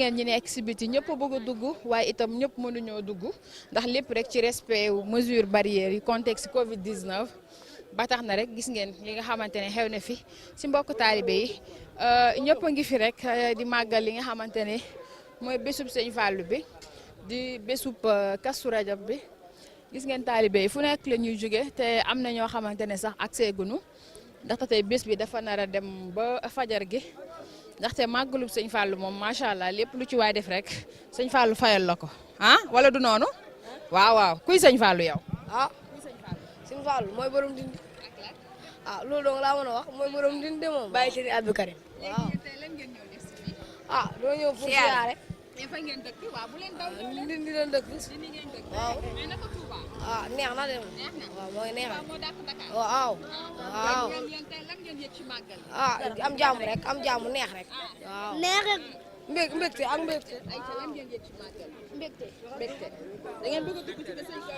ngeen ñi nekk si biti ñëpp bëgg a dugg waaye itam ñëpp mënuñoo dugg ndax lépp rek ci respect wu mesure barrières yi contexte Covid 19 ba tax na rek gis ngeen li nga xamante ne xew na fi si mbokk taalibe yi ñëpp a ngi fi rek di màggal li nga xamante ne mooy bésub sëñ Fallou bi di bésub Kazu Rajab bi gis ngeen taalibe yi fu nekk la ñuy jóge te am na ñoo xamante ne sax accès gunu ndaxte tey bés bi dafa nar a dem ba fajar gi. ndaxte màggalub sëñ Fallou moom macha allah lépp lu ci waay def rek sëñ Fallou fayal la ko ah wala du noonu waaw waaw kuy sëñ Fallou yow. kuy sëñ Fallou mooy borom dindi. Loolu dong laa mën a wax mooy borom dindi moom. bàyyi sëñ Abdou Karim. Doo ñëw pour siyaare. fa ngeen dëkk waaw bu leen daw dindi leen dëkk. waaw. mais naka Touba. neex na de. waaw mooy neex na. moo dàq Dakar. waaw. yéen tey lan ngeen yëg ci màggal. am jàmm rek am jàmm neex rek. waaw neex rek. mbégte ak mbégte. Aïcha lan ngeen yëg ci màggal. mbégte. da ngeen bëgg a dugg ci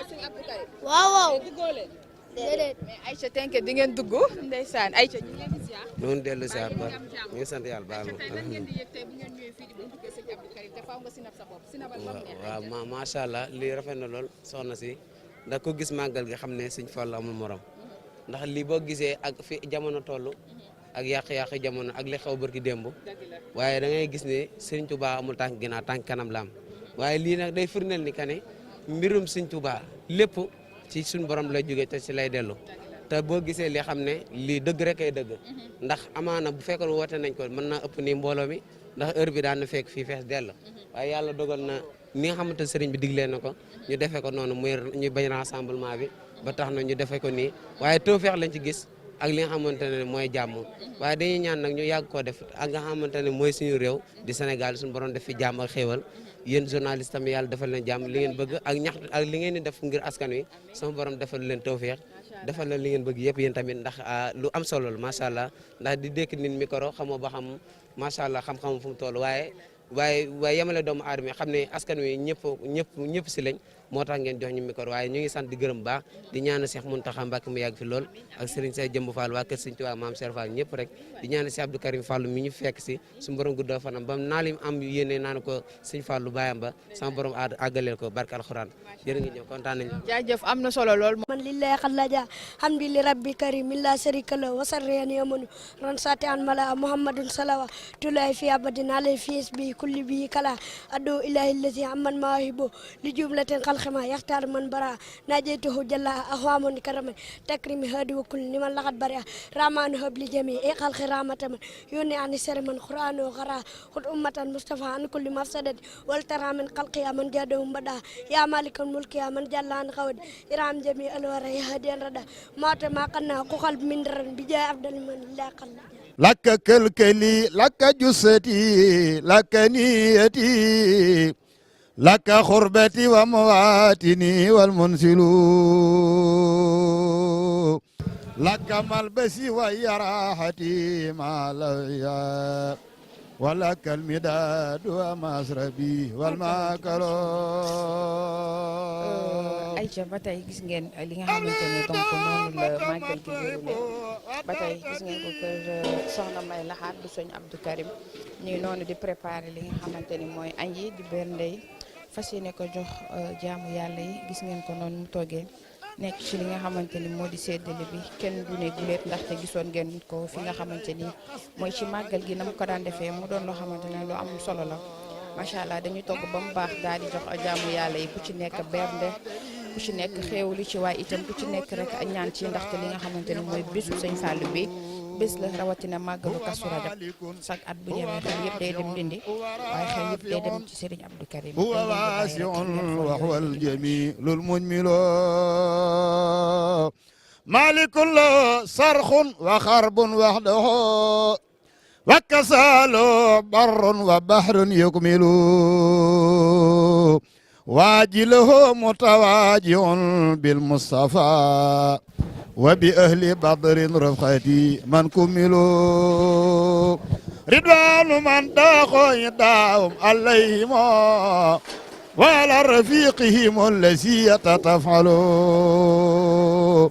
sëñ Abdou Karim. waaw. duggoo leen. déedéet. mais Aïcha tenke di ngeen dugg ndeysaan Aïcha ñu ngi leen di ziar. noonu dellu ziar ba ñu ngi sant yàlla baal ma. tey lan ngeen di yëg tey bu ngeen ñëwee fii di bu duggee sëñ Abdou Karim te faaw nga sinab sa bopp sinabal ba mu neex. waaw macha allah lii rafet na lool soxna si ndax ko gis màggal gi xam ne sëñ Fallu amul morom ndax lii boo gisee ak fi jamono toll ak yàq-yàq jamono ak li xew barki démb waaye da ngay gis ne sëñ Touba amul tànk ginnaaw tànk kanam la am waaye lii nag day firndeel ni que ne mbirum sëñ Touba lépp ci suñu borom lay jógee te ci lay dellu. te boo gisee li xam ne lii dëgg rek ay dëgg ndax amaana bu fekkoon woote nañ ko mën naa ëpp ni mbooloo mi ndax heure bi daan na fekk fii fees dell waaye yàlla dogal na ni nga xamante sëriñ bi diglee na ko ñu defee ko noonu muy ñu bañ rassemblement bi ba tax na ñu defee ko nii waaye tawfeex lañ ci gis ak li nga xamante ne mooy jàmm waaye dañuy ñaan nag ñu yàgg koo def ak nga xamante ne mooy suñu réew di Sénégal suñu borom def fi jàmm ak xéewal yéen journaliste tamit yàlla defal leen jàmm li ngeen bëgg ak ñaxtu ak li ngeen di def ngir askan wi sama borom defal leen tawfeex defal leen li ngeen bëgg yëpp yéen tamit ndax lu am solo la macha allah ndax di dékk nit micro xamoo ba xam macha allah xam-xam fu mu toll waaye yemale doomu aadama yi xam ne askan wi ñëpp si lañ moo tax ngeen jox ñu micro waaye ñu ngi sant di gërëm baax di ñaanal Cheikh Mountakha Mbacké mu yàgg fi lool ak Serigne Cheikh Jëmb Fall waa kër Serigne Touba Maam Cheikh Fall ñëpp rek di ñaanal Cheikh Abdou Karim Fall mi ñu fekk si su borom guddoo fanam bam naa lim am yéene naan ko Serigne Fall lu bàyyam ba sama borom àggaleel ko barke alxuraan jërë ngeen ñëw kontaan nañu jaajëf am na solo lool man lillahi xallaja hamdi li rabbi karim la sharika lahu wa sarriyan yamunu ran sati an mala muhammadun salawa tulay fi abadin alay fi bi kulli bi kala adu ilahi allazi amman mahibu li jumlatin khalqama yaxtar man bara najaytuhu jalla ahwamun karaman takrimi hadi wa kulli liman laqad bari'a rahmanu habli jami e khalqi rahmatan yuni an sirman qur'anu qara khud ummatan mustafa an kulli mafsadat wal taramin khalqi man jadahum bada ya malikal mulki ya man jalla an qawd iram jami alwara ya hadiyan rada mata ma qanna ku qalb min daran bi jay afdal man la qalla لك كلكلي لك جثتي لك نيتي لك خربتي ومواتني والمنسل لك ملبسي ويراحتي مع الأغيار ولك المداد ومسربي والماكل Aïcha ba tey gis ngeen li nga xamante ne donc noonu la màggal gi déroulé ba tey gis ngeen ko kër soxna May Laxaat bu sëñ Abdou Karim ñuy noonu di préparer li nga xamante ni mooy añ yi di bernde yi fas yéene ko jox jaamu yàlla yi gis ngeen ko noonu mu toogee nekk ci li nga xamante ni moo di séddale bi kenn du ne guleet ndaxte gisoon ngeen ko fi nga xamante ni mooy ci màggal gi na mu ko daan defee mu doon loo xamante ne lu am solo la macha allah dañuy togg ba mu baax daal di jox jaamu yàlla yi ku ci nekk bernde ku ci nekk xéewlu ci waaye itam ku ci nekk rek ñaan ci ndaxte li nga xamante ne mooy bésu sëñ Fallou bi bés la rawatina màggalu Kazu Rajab chaque at bu ñëwee xel yëpp day dem dindi waaye xel yëpp day dem ci Serigne Abdou Karim وهو الجميل المجمل مالك له صرخ وخرب وحده وكسال بر وبحر يكمل واجله متواجع بالمصطفى وبأهل بدر رفقتي من كملوا رضوان من داخل يداهم عليهم وعلى رفيقهم الذي يتفعلوا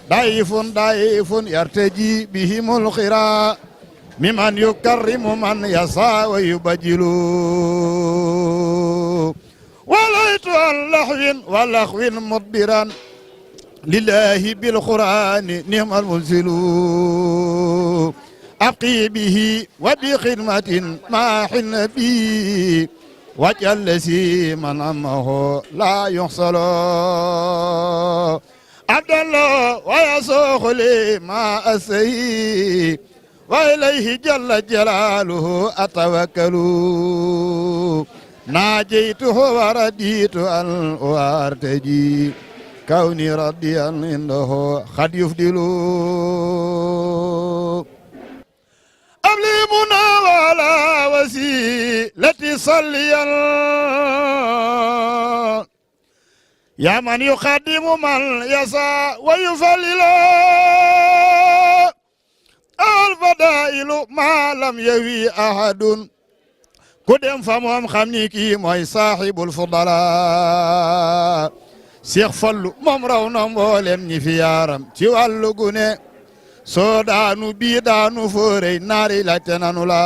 ضيف يرتجي بهم الخيرا ممن يكرم من يسعى ويبجل وليت عن لحو ولخو مدبرا لله بالقرآن نعم المنزل أبقي به وبخدمة مع النبي وجل من أمه لا يحصل عبد الله ويسوق لي ما أسيه وإليه جل جلاله أتوكل ناجيته ورديت أن أرتجي كوني رضيا عنده قد يفضل أبلي منى ولا وسيلتي صليا يا من يقدم من يسعى ويفلل الفضائل ما لم يوي أحد كدم فمهم خمنيكي موي صاحب الفضلاء Seex Fallu moom raw na mboolem ñi fi yaaram ci wàllu gune soo daanu bii daanu foorey naari laajte nanu la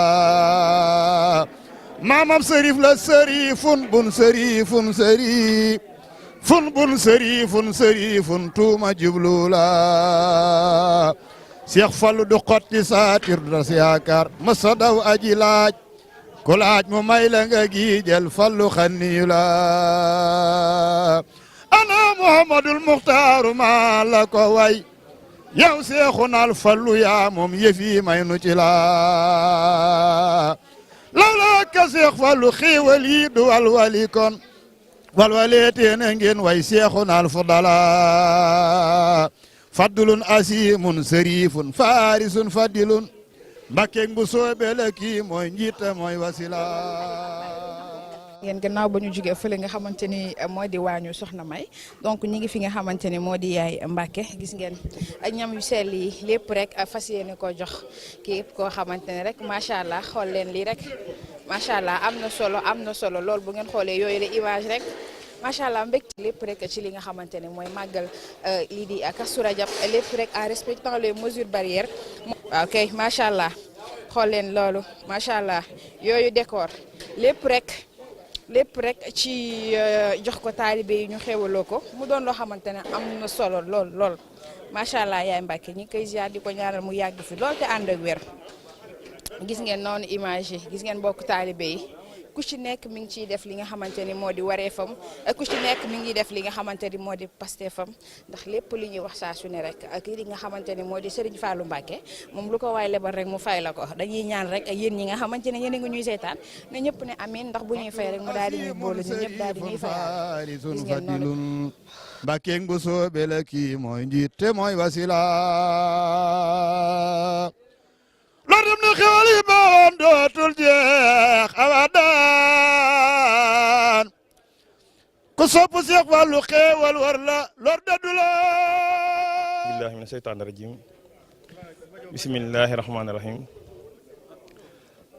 maamam sërif la sërifun bun sërifun sërif fun bun sërifun sërifun tuuma jublu la Seex Fallu du xotti saatir du das yaakaar mësa daw aji laaj ku laaj mu may la nga giijel Fallu xanniyu la ana muhammadul muxtaaru maa la ko way yow seexunal Fallu yaa moom yëfi may nu ci la lawla ka Seex Fallu xiiwal yi du walwali kon walwalee na ngeen way seexunal fudala faddulun asimun sërifun faarisun faddilun mbakkeeg bu soobee la kii mooy njiita mooy wasila ngeen gannaaw ba ñu jógee fële nga xamante ni moo di waañu Soxna May donc ñi ngi fi nga xamante ni moo di yaay Mbacke gis ngeen ñam yu sell yi lépp rek fas yéene ko jox képp koo xamante ne rek macha allah xool leen lii rek macha allah am na solo lool bu ngeen xoolee yooyu la image rek macha allah mbégte lépp rek ci li nga xamante ne mooy màggal lii di Kazu Rajab lépp rek en respectant les mesures barrières. waaw kay macha allah xool leen loolu macha allah yooyu décor lépp rek ci jox ko taalibe yi ñu xewaloo ko mu doon loo xamante ne am na solo lool macha allah yaay Mbacke ñi koy ziar di ko ñaanal mu yàgg fi lool te ànd ak wér gis ngeen noonu image yi gis ngeen bokk taalibe yi ku ci nekk mi ngi ciy def li nga xamante ni moo di wareefam ku ci nekk mi ngi def li nga xamante ni moo di pasteefam ndax lépp li ñuy wax saa su ne rek ak li nga xamante ni moo di Serigne Fallou Mbacke moom lu ko waay lebal rek mu fay la ko dañuy ñaan rek yéen ñi nga xamante ne yéen a ngi ñuy seetaan ne ñëpp ne amiin ndax bu ñuy fay rek mu daal di ñuy boolu ñu ñëpp daal di ñuy fay gis ngeen noonu Mbacke bu soobee la kii mooy njiit te mooy wasila loolu dem na xewal yi baawoon dootul jeex abadan ku sopp Seex Fallu xewal war la lor daddu la billahi mina seytaani rajim bismillahi rahmaani rahim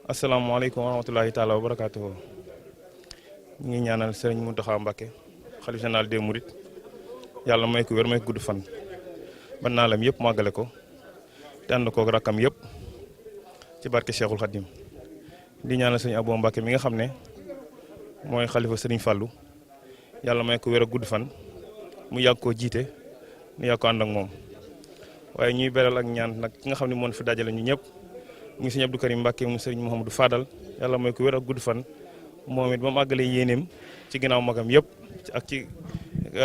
asalaamaaleykum wa rahmatulahi taala wa barakatuhu ñu ngi ñaanal Sëriñ Muntaxa Mbàkke xalifa général des mourides yàlla may ko wér may ko gudd fan ba naalam yëpp màggale ko te ànd koog rakkam yëpp ci barke Cheikhul Khadim di ñaanal sëñ Abo Mbacke mi nga xam ne mooy xalifa sëriñ Fallou yàlla may ko wér ak gudd fan mu yàgg koo jiite mu yàgg ko ànd ak moom waaye ñuy beral ak ñaan nag ki nga xam ne moo fi dajale ñu ñëpp mu ngi sëñ Abdou Karim Mbacke mu sëriñ Mouhamadou Fadal yàlla may ko wér ak gudd fan moom it ba mu àggalee yéeneem ci ginnaaw magam yëpp ak ci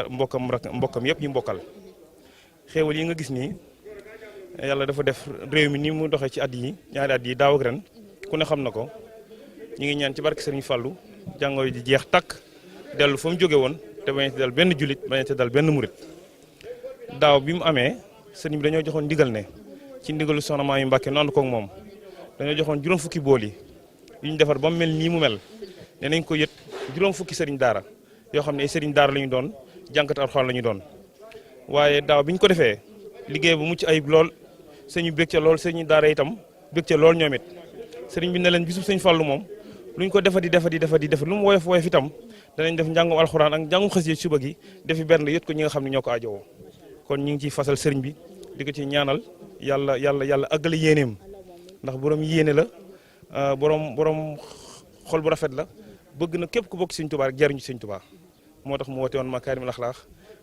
mbokkam yëpp ñu mbokkal xéewal yi nga gis nii yàlla dafa def réew mi ni mu doxee ci at yi ñaari at yi daaw ak ren ku ne xam na ko ñu ngi ñaan ci barke Serigne Fallou jàngoro ji jeex takk dellu fa mu jóge woon te bañ a dal benn julit bañ a dal benn murit daaw bi mu amee sëriñ bi dañoo joxoon ndigal ne ci ndigalu soxna Maam Mbacke nu ànd koog moom dañoo joxoon juróom fukki bool yi yu ñu defar ba mu mel nii mu mel ne nañ ko yët juróom fukki sëriñ daara yoo xam ne ay sëriñ daara la ñu doon jànkat alxuraan la ñu doon waaye daaw bi ñu ko defee liggéey bu mucc ayib lool sëñ bi bég ca lool sëñ daara itam bég ca lool ñoom it sëriñ bi ne leen bisub sëñ Fallu moom luñ ko defati lu mu woyof woyof itam danañ def njàngum alxuraan ak njàngum xasida suba gi defi benn yët ko ñi nga xam ne ñoo ko aajowoo kon ñu ngi ciy fasal sëriñ bi di ko ci ñaanal yàlla àggale yéeneem ndax borom yéene la borom xol bu rafet la bëgg na képp ku bokk Sëñ Tuubaa rek jariñu Sëñ Tuubaa moo tax mu woote woon makaarimul axlaaq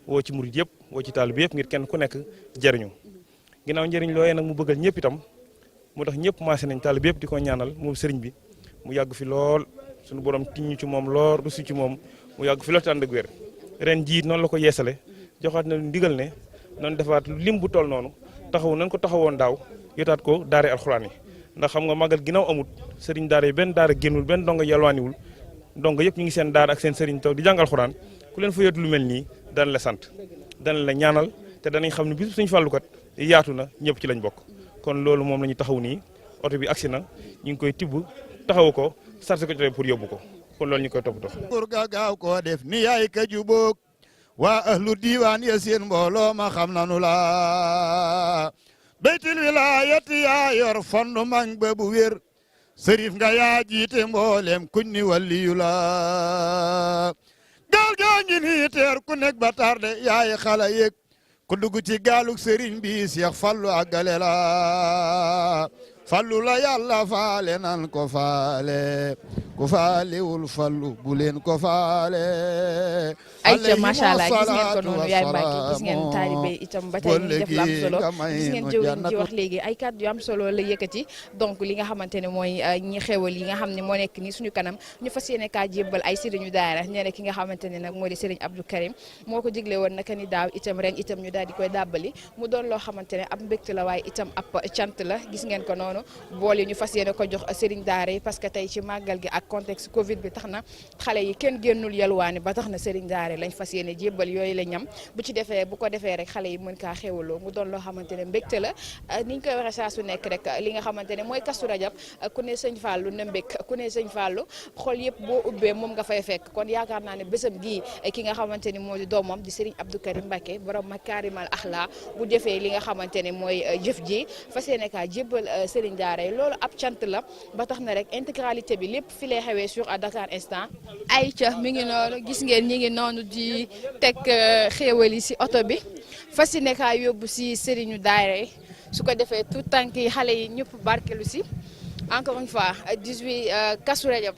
woo ci murid yëpp woo ci taalibe yëpp ngir kenn ku nekk jariñu ginnaaw njëriñ looyee nag mu bëggal ñëpp itam moo tax ñëpp maase nañ taalibe yëpp di ko ñaanal moom sëriñ bi mu yàgg fi lool suñu borom tiñu ci moom lool rusu ci moom mu yàgg fi lool te ànd ak wér ren jii noonu la ko yeesale joxaat na ndigal ne noonu defaat lim bu toll noonu taxaw nañ ko taxawoon daaw yotaat ko daare alxuraan yi ndax xam nga magal ginnaaw amut sëriñ daara yi benn daara génnul benn donga yalwaaniwul donga yëpp ñu ngi seen daara ak seen sëriñ toog di jàng alxuraan ku leen fa yóotu lu mel nii dana la sant dana la ñaanal te danañ xam ne bisu Sëñ Fallu kat yaatu na ñëpp ci lañ bokk kon loolu moom la ñu taxaw nii oto bi agsi na ñu ngi koy tibb taxaw ko sarse ko pour yóbbu ko kon loolu ñu koy toppatoo. pour ga gaaw koo def ni yaay ka jubóog waa ahlu diiwaan ya seen mbooloo ma xam nanu la baytul wilaayati yaa yor fondu mang ba bu wér sërif nga yaa jiite mboolem kuñ ni waliyu la gaal gaa ngi nii teer ku nekk ba tarde yaay xala yëg ku dugg ci gaalug sëriñ bi Seex Fallu àggale la fallu la yàlla faale nan ko faale ku faalewul fallu bu leen ko faale ayca macha allah gis ngeen ko noonu yaay Mbacke gis ngeen taalibe itam ba tey ñu def la am solo gis ngeen jëwriñ ji wax léegi ay kàddu yu am solo la yëkkati donc li nga xamante ne mooy ñi xewal yi nga xam ne moo nekk ni suñu kanam ñu fas yéene kaa jébbal ay sëriñu daara ñene ki nga xamante ne nag moo di Serigne Abdou Karim moo ko digle woon naka ni daaw itam ren itam ñu daal di koy dàbbali mu doon loo xamante ne ab mbégte la waaye itam ab cant la gis ngeen ko noonu boole ñu fas yéene ko jox sëriñ daara yi parce que tey ci màggal gi ak contexte Covid bi tax na xale yi kenn génnul yalwaani ba tax na sëriñ daara lañ fas yéene jébbal yooyu la ñam bu ko defee rek xale yi mën kaa xewaloo mu doon loo xamante ne mbégte la ni ñu koy waxee saa su nekk rek li nga xamante ne mooy Kazu Rajab ku ne sëñ Fallou na mbég ku ne sëñ Fallou xol yëpp boo ubbee moom nga fay fekk kon yaakaar naa ne bésam gii ki nga xamante ni moo di doomam di sëriñ Abdou Karim Mbacké borom Makarimal Akhlaq bu defee li nga xamante ne mooy jëf ji fas yéene kaa jébbal sëriñ daara yi loolu ab cant la ba tax na rek intégralité bi lépp fi lay xewee sur Dakar Instant ayca mi ngi noonu gis ngeen ñi ngi noonu di teg xéewal yi si oto bi fas yéene kaa yóbbu si sëriñu daara yi su ko defee tout tànk yi xale yi ñëpp barkelu si encore une fois 18 Kazu Rajab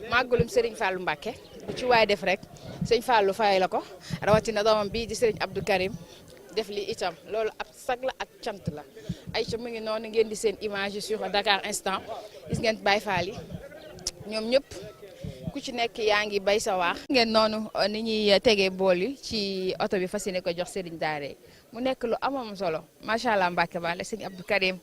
màggalum sëriñ Fallou Mbacké bu ci waay def rek sëñ Fallou fay la ko rawatina doomam bii di sëriñ Abdou Karim def li itam loolu ab sag la ak cant la ayca mu ngi noonu ngeen di seen image sur Dakar Instant gis ngeen Baye Fall yi ñoom ñëpp ku ci nekk yaa ngi bay sa waax ngeen noonu ni ñuy tegee bool yi ci oto bi fas yéene ko jox sëriñ daara mu nekk lu amam solo macha allah Mbacke Balla sëñ Abdou Karim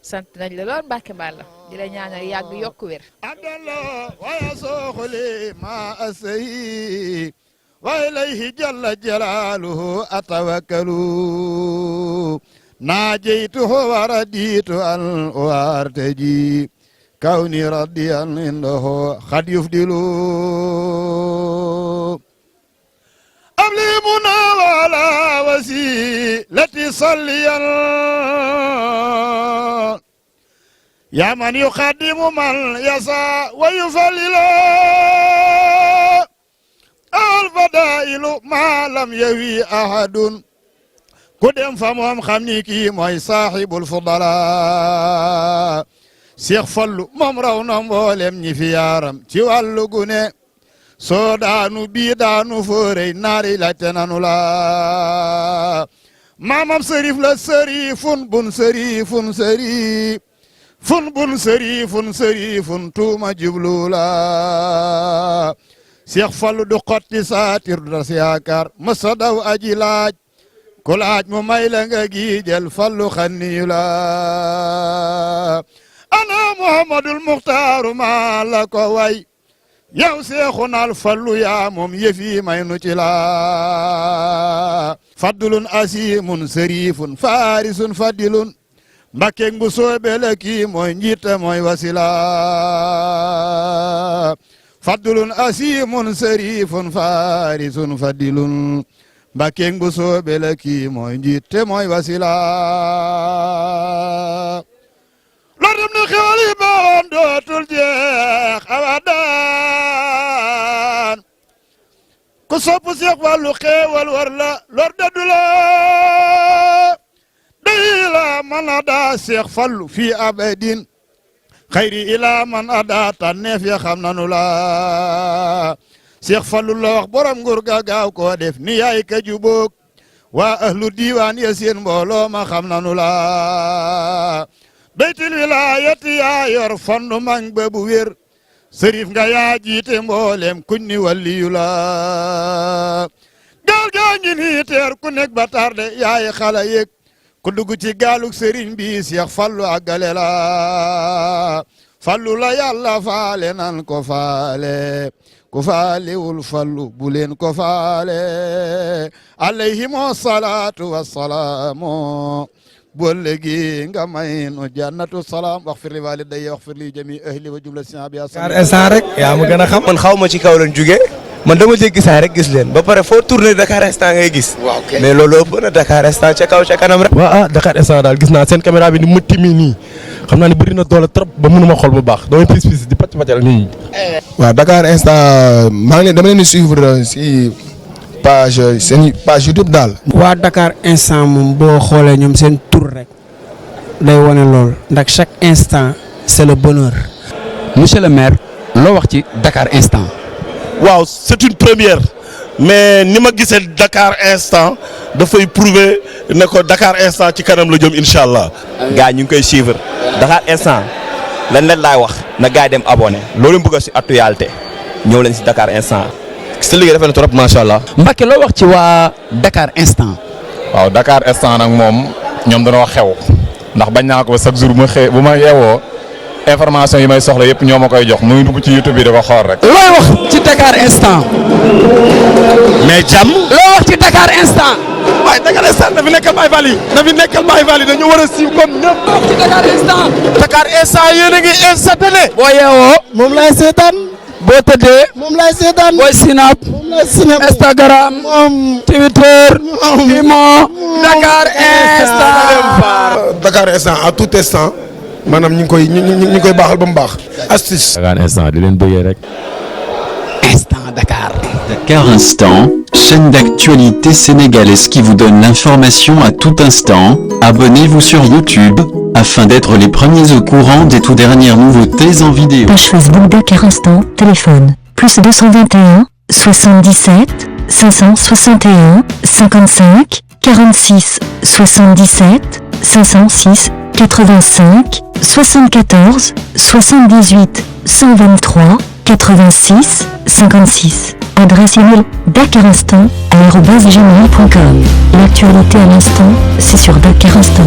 sant nañ la lool Mbacke Balla di la ñaanal yàgg yokku wér abdallah waya sooxuli ma asayi wa ilayhi jalla jalaaluhu atawakkalu naajaytuhu wa raditu an wartaji kawni radiyan indahu xad yufdilu abli muna wala wasilati salliyan ya man yuqaddimu man yasa wa yufallilu alfadailu ma lam yawi ahadun ku dem fa moom xam ni kii mooy saaxibul fudala Seex Fallu moom raw na mboolem ñi fi yaaram ci wàllu gune soo daanu bii daanu foorey naari laajte nanu la maamam sërif la sërifun bun sërifun sërif fun bun sërifun sërifun tuuma jublu la Seex Fallu du xotti saatir du das yaakaar mësa daw aji laaj ku laaj mu may la nga giijal Fallu xanniyu la ana Muhammadul Muxtaaru maa la ko way yow Seexunal Fallu yaa moom yëfi may nu ci la faddulun asimun sërifun faarisun faddilun Mbakke ngu soobe la kii mooy njiite mooy wasila faddulun asimun sërifun faarisun faddilun Mbakke ngu soobe la kii mooy njiite mooy wasila lor dem na xewal yi baaxoon dootul jeex abadan ku sopp Seex Fallu xewal war la lor daddu la day la man ada Seex Fallu fi abadin xayri ila man ada tànneef ya xam nanu la Seex Fallu la wax borom nguur ga gaaw koo def ni yaay ka jubóog waa ahlu diiwaan ya seen mbooloo ma xam nanu la baytil wilaayati yaa yor fondu mang ba bu wér sërif nga yaa jiite mboolem kuñ ni waliyu la gaal gaa ngi nii teer ku nekk ba tarde yaay xala yëg ku dugg ci gaaluk sëriñ bi Seex Fallu àggale la Fallu la yàlla faale nan ko faale ku faalewul Fallu bu leen ko faale alayhimu salaatu wassalaamu bollegi nga may nu jannatu salaam waxfir li walidayya waxfir li jami ahli wa jumla sinabi Dakar instant rek yaa ma gën a xam man xaw ma ci kaw lañ jóge man dama jéggi saa rek gis leen ba pare foo tourné Dakar instant ngay gis mais loolu ëpp na Dakar instant ca kaw ca kanam rek waaw Dakar instant daal gis naa seen caméra bi ni mu timi nii xam naa ne bëri na doole trop ba mënuma xool bu baax damay pis di pàcc pàccal nit ñi waaw Dakar instant maa ngi dama leen di suivre si seen page YouTube daal. waa Dakar instant moom boo xoolee ñoom seen tur rek day wane lool ndax chaque instant c'est le bonheur. monsieur le maire loo wax ci Dakar instant. waaw c'est une première mais ni ma gisee Dakar instant dafay prouver ne ko Dakar instant ci kanam la jëm incha allah. gars ñu ngi koy suivre Dakar instant lan leen laay wax na gars yi dem abonné loolu bëgg si actualité ñëw leen si Dakar instant. sa liggéey dafa na trop macha allah. Mbacke loo wax ci waa Dakar instant. waaw Dakar instant nag moom ñoom dañoo xew ndax bañ naa ko ba chaque jour bu ma yeewoo information yi may soxla yëpp ñoo ma koy jox muy dugg ci YouTube bi da ko xool rek. looy wax ci Dakar instant. mais jàmm. loo wax ci Dakar instant. waaye Dakar instant na fi nekkal Baye Fall yi na fi nekkal Baye Fall yi dañu war a siiw comme ñëpp. loo wax ci Dakar instant. Dakar instant yéen a ngi instantané. boo yeewoo. moom lay seetaan. boo tëddee. moom lay seetaan. booy Snap. moom lay Snap. Instagram. Twitter. Imo. Dakar instant. Dakar instant à tout instant maanaam ñu ngi koy baaxal ba mu baax. astuce. Dakar instant di leen bëggee rek. Instant Dakar. Dakar Instant, chaîne d'actualité sénégalaise qui vous donne l'information à tout instant. Abonnez-vous sur YouTube afin d'être les premiers au courant des toutes dernières nouveautés en vidéo. Page Facebook Dakar Instant, téléphone, plus 221, 77, 561, 55, 46, 77, 506, 85, 74, 78, 123, 86, 56. Adresse email dakarinstant@gmail.com. L'actualité à l'instant, c'est sur Dakar Instant.